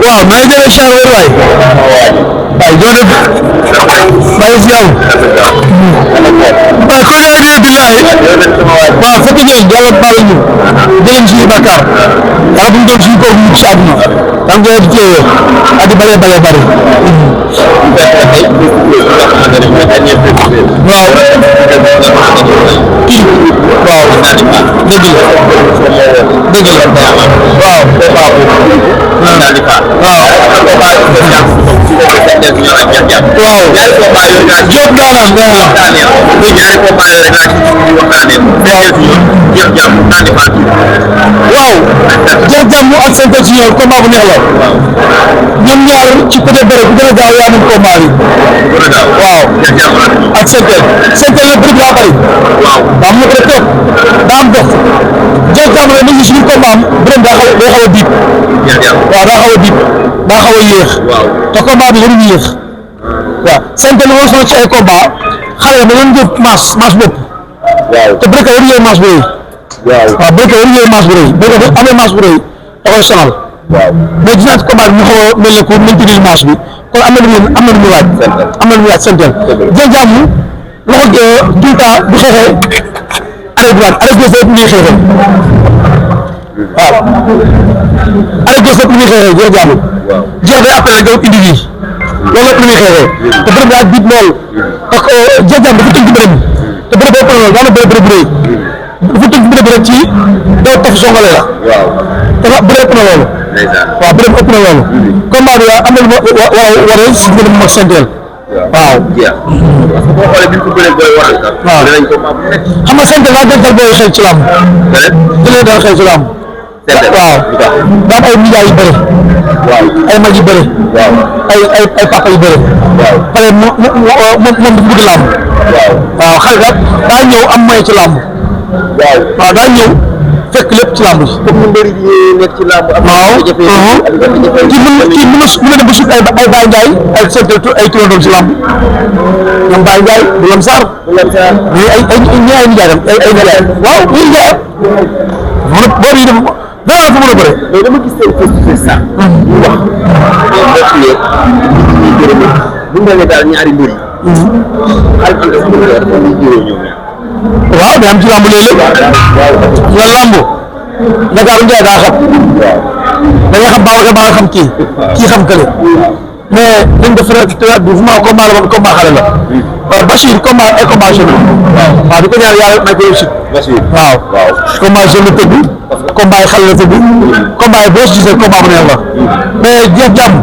waaw maa ngi jëlee char wér waay waaw joo def maa ngi si yow waaw kon yaa ngi billaay waaw fekk ngeen yàlla baal ñu jëlee suñu bakkaar yàlla bu ñu doon suñu kaw mu ci àdduna tam ngeen di teewee ak di bare bare bare waaw kii waaw dëgg la dëgg la waaw Diop daanaka waaw Diop jàmm ak seen ci ñoom combat bu neex la ñoom ñaar ci côté bëre bu gën a gaaw yaa moom combat bi waaw ak seen la bëri daa bëri waaw mu ko toog daa am dox Diop jàmm la nit suñu combat am bëreem daa xaw a diib waaw daa xaw a diib daa xaw a yéex te combat bi waruñu yéex waaw seen la woon ci ay combat xale ma doon jëf maas bopp te bëri ka waruñu maas bu rëy waaw bëri ka waruñu maas bu rëy bëri ka amee maas bu rëy da koy sonal mais gis naa ci combat bi mu xaw a mel ne ko maintenir maas bi kon am na lu mu laaj seen jël jàmm loxo tout le temps bu xeexee arrêt droite arrêt gauche rek ñuy xeexee waaw arrêt gauche rek ñuy xeexee jël jàmm jeex day après nga indi lii loolu lépp lu muy xeexee te bëri daa diit lool parce que jël jàmm dafa tënk bëri bi te bëri boo paree loolu daanaka bëri bu rëy dafa tënk bëri bi rek ci doo taf songale la te bëri ëpp na loolu waaw bëri ëpp na loolu combat bi am na lu ma war a si gën a mën a senteel waaw xam nga senteel daa gën dal booy xel ci làmb jëlee dal xel ci làmb waaw daa am ay médias yu bëri ay mag yu bëri ay papa yu bëri pare moom dafa bëgg làmb waaw xale daa ñëw am moyen ci làmb waaw daa ñëw fekk lépp ci làmb ji. comme ni mbëri yi nekk ci làmb. waaw kii mën na dem ba suuf ay Baye Ndiaye ay centre ay turandoom ci làmb ñoom Baye Ndiaye du lam Sarr. mais ay nijaayam ay nijaayam waaw ay nijaayam. boo yi dem dara la fa mën a bëre. mais dama gis seen face to face sax. ñu wax mais mbokk yeeg ñuy gërëm bu ñu demee daal ñaari mbër yi. xarit am na si mbir yoo xam ne ñuy jëlee ñoom ñaar. waaw day am ci làmb léeg-léeg nga làmb Ndakaaru Njaay daa xam da nga xam Babacar ba nga xam kii xam kële mais dañ def rek te du fu ma combat la combat xale la Bachir combat ay combat jeune waaw di ko ñaan yàlla may ko réussite waaw combat jeune la tëgg combat yi xale la tëgg combat yi boo si gisee combat bu neex la mais jeex jàmm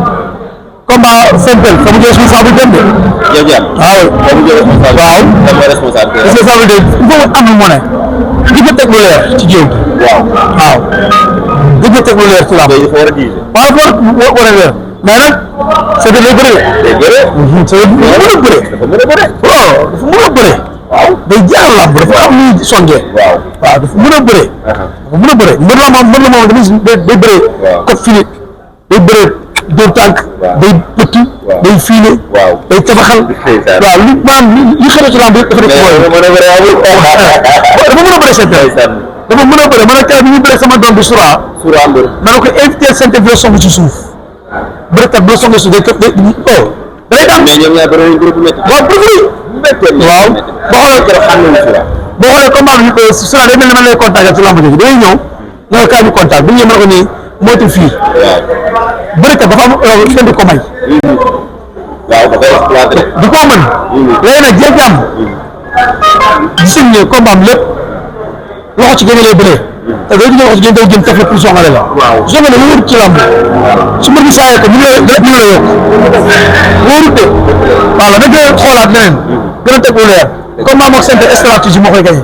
combat simple fa mu jël responsabilité de waaw responsabilité il faut am lu mu ne di ko teg lu leer ci jiw waaw di ko teg lu leer ci làmb waaw war a leer mais nag c'est que day bëre c'est mën a bëre dafa mën a bëre waaw day jaar làmb dafa xam ni songee waaw dafa mën a bëre mbër la moom day bëre kot fini day bëre dóor tànk day pëtt day fiile day tabaxal waaw li maanaam li xëy ci lamb dafa def dafa mën a bëre seen dafa mën a bëre man ak bi ñu bëre sama doom bi sura ma ne ko invité seen bi la song ci suuf bëre kat bi la song ci suuf day day daan mais ñoom ñaar bëre nañ groupe métti waaw waaw boo xoolee combat bi sura day mel ni man lay contacté ci lamb ji day ñëw nga kaay ñu contact bu ñu ñëw ma ne ko nii moytu fii bërekat dafa am kenn du ko may. waaw da koy exploité. du ko mën. léegi nag jéeg jàmm. gis nañ ne combat am lépp loxo ci gën a lay bëree. te day loxo ci gën day jëm taf la pour songale la. waaw songale la wóorut ci lamb. su ma gis ko ñu la yokk wóorut de. voilà da ngay xoolaat leneen. gën a teg lu leer. combat moog seen stratégie moo koy gañ.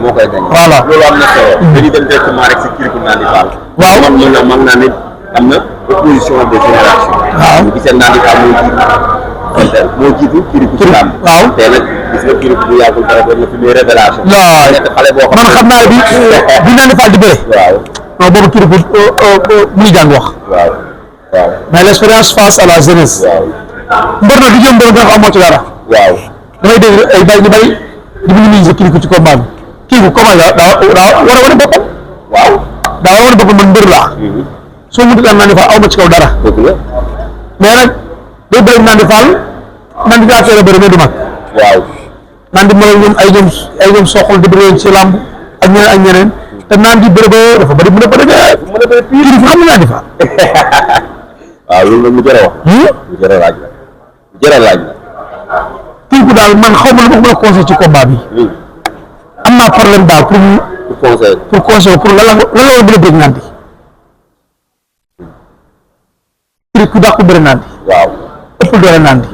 voilà loolu am na solo. dañuy dem directement rek si kii Nandi Fall. waaw mën naa ne am na opposition de génération. waaw ñu gisee Nandi Fall moo jiitu kii ci làmb. waaw tey nag gis nga kii bu yàggul dara doon na fi muy révélation. waaw xale boo xam man xam naa bi Nandi Fall di bëre. waaw non boobu kii bu muy jàng wax. waaw mais l'expérience face à la jeunesse. mbër na du jëm mbër nga amoo ci dara. waaw damay dégg ay bay ñu bari di minimiser kii ci combat bi kii bu comment daa war a wane boppam. waaw daa war a wane boppam man mbër laa. soo mënut a am Nandi Fall aw ma ci kaw dara. dëgg la mais nag day bëri Nandi Fall Nandi daa teel a bëri mais du mag. waaw. Nandi mooy ñoom ay ñoom soxal di bëri ci làmb ak ñeneen te Nandi bëri ba dafa bëri mën a bëri de. mën a bëri pire kii xam nga Nandi Fall. waaw loolu nag lu jar a wax. lu jar a laaj la. lu jar a laaj la. kii ku daal man xaw ma lu ma mën a conseil ci combat bi. am naa problème daal pour conseil pour lan la war a bëri Nandi. kii ku dàq bëri Nandi. waaw. ëpp doole Nandi.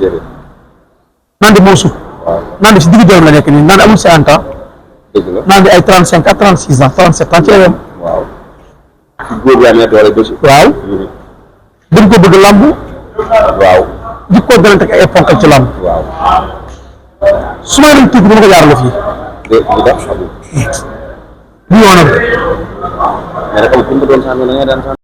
Nandi moo sut. waaw Nandi si digg doole la nekk nii Nandi amul 50 ans. dëgg la Nandi ay 35 à 36 ans 37 ans ci la yem. waaw. góor bi amee doole ba si. waaw. dañ ko bëgg lamb. waaw. di ko gën a teg ay ponkal ci lamb. waaw. su ma leen tuuti dama ko jaarale fii. lu tax. bu yoonam. mais nag am ku mu doon sànni da ngay daan sànni.